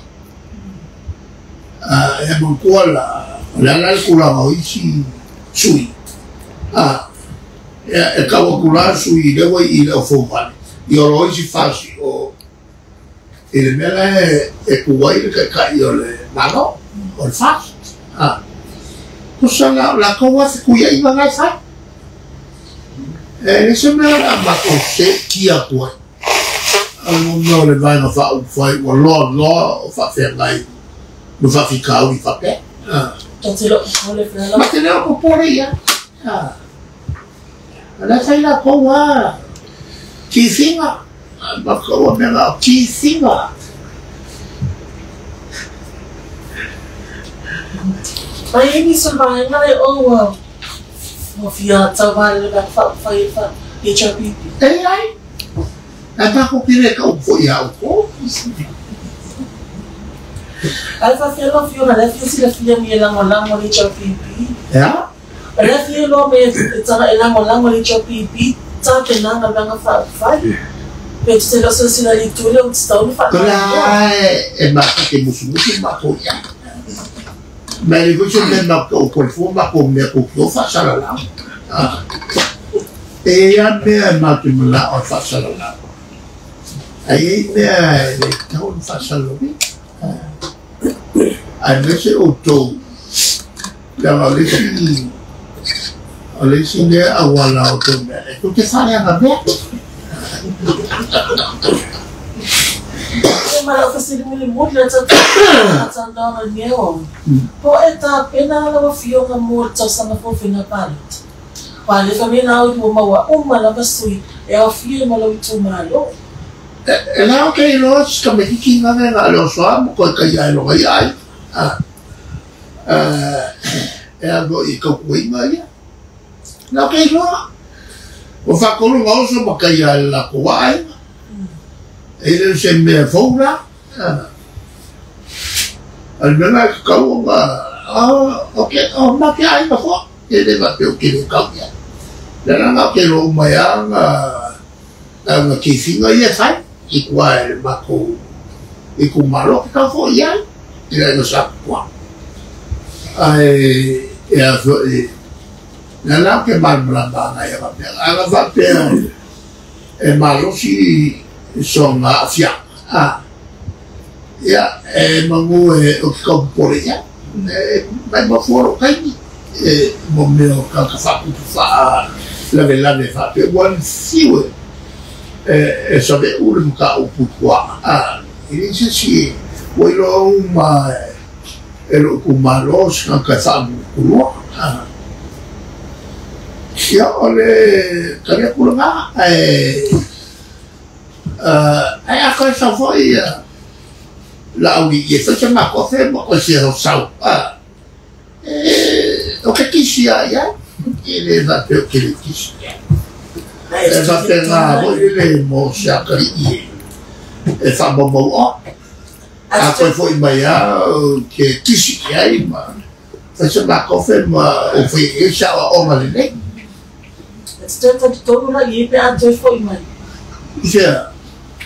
E manatua la, o le ala le tulaga o isi sui. E tau atu la sui lea ua i i le au fomai, i o isi FAST o i le mea la e tu ai le taitai o le Malo, o le FAST. Tusa la o latou a fetuiaiga na e fai. E le se mea o le a matou seetia atu ai. O mea o le Vaega Faaupufai ua loa loa o faafeagai ma faafitauli faapea. Tou te le o popole pe a Ma te le o popole i ai. O la e fai latou a tifiga. Matou a mea na o tifiga. Mai ai nisi o le vaega lea o ua fia tauva i le Vaega Faaupufai e HRPP. E ai. Ae matou te le tau foi ia outou. Ae faafefea lau Afioga, o le a fia silafia mi e lagolago i le HRPP? E a? O le a fia iloa me e taga e lagolago i le HRPP tapenaga le Vaega Faaupufai? Pe te le o silasila i le itu lea ua tatau ona O la faalauiloa. e matou te musumusu matou i ai. Ma e le foi se mea matou te opole fua matou mea tou te o faasalalau. E i ai lava mea e matou te manao e faasalalau. Ae i ai mea e le tatau ona faasalalauina. Aemaise outou, leaga o le isi o le isi lea auala o outou mea, e tou te faaleaga mea. E Ma lau fesili mulimuli lea tatou faatalanoaga i lenei aoaoga, po o e tapena lau Afioga mo le tausaga fou faiga palota? Aua o lea fai mai Laauli ua maua uma lava sui e aofia ai ma lou itumalo. E la ke iloa si tamaititi na le na le oso a ma koe kai ai loga ia ai. E a mo i kaukuinga ia. Na ke iloa. O whakolu ngā oso ma kai ai la ko ai. E le se mea fou la. A le mea ka kau nga o ke o ma ke ai ma fo. E le ma pe o ke le kau ia. Le la nga ke lo mai a nga nga ki finga ia fai. I kua e le mako i ku malo ke kau fo ia. I le nga sa kua. Ai e a fo e na la ke mal mala ma nga ia ma pea. A nga fa pea e malosi so nga afia. A ia e mangu e o ke kau pore ia. E mai ma fuoro kaini. E mo meo ka ka fa kupu fa lave lave fa pe wan siwe. E sa ve ule mka o putua. A i le se si o ilo uma e lo ku malo se ka ka fa kulua. A ia o le kalia kulanga e ai a koe sa foi la au i e whaita ma kofe ma koe se ho sau. E o ke kisi a ia e le va pe o ke le kisi. E va pe ngā hoi le mo se akari i e wha mamau o. A koe foi mai a ke kisi i ai ma whaita ma kofe ma o whai e sa o onga le nei. E te toe talitonu la i e pe a toe foi mai. Isea?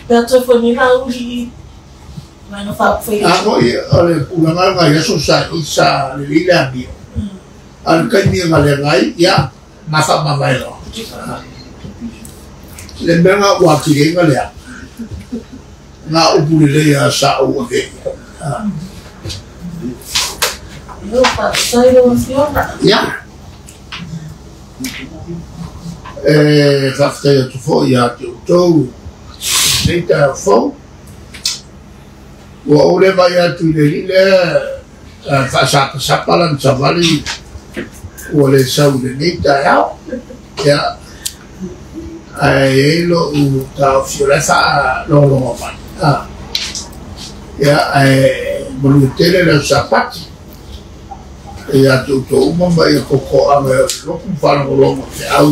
Pe a toe foi mai Laauli i mai na whaapwhai. A hoi o le pulanga ngai aso sa i sa le lile a mio. A le kai mia ngā le ngai, ia, ma wha ma mai loa. Le mea ngā ua kire ngā lea. Ngā upu le lea sa o ave. Io whaafai lau Afioga. Ia. E whawhtai atu fo ia te utou. Nei tā fau. Ua ole mai atu i le lile whaasapa lan savali ua le sau le nei tā ao. Ia. Ai e lo u tā fio le wha longolongo mai. Ia ai malu tele le sapati. Ia te utou uma mai koko anga o loku whalongolongo te au.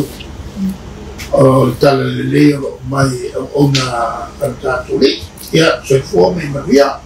O le tala le lei o mai o na tātou li. Ia, soifua mai manuia.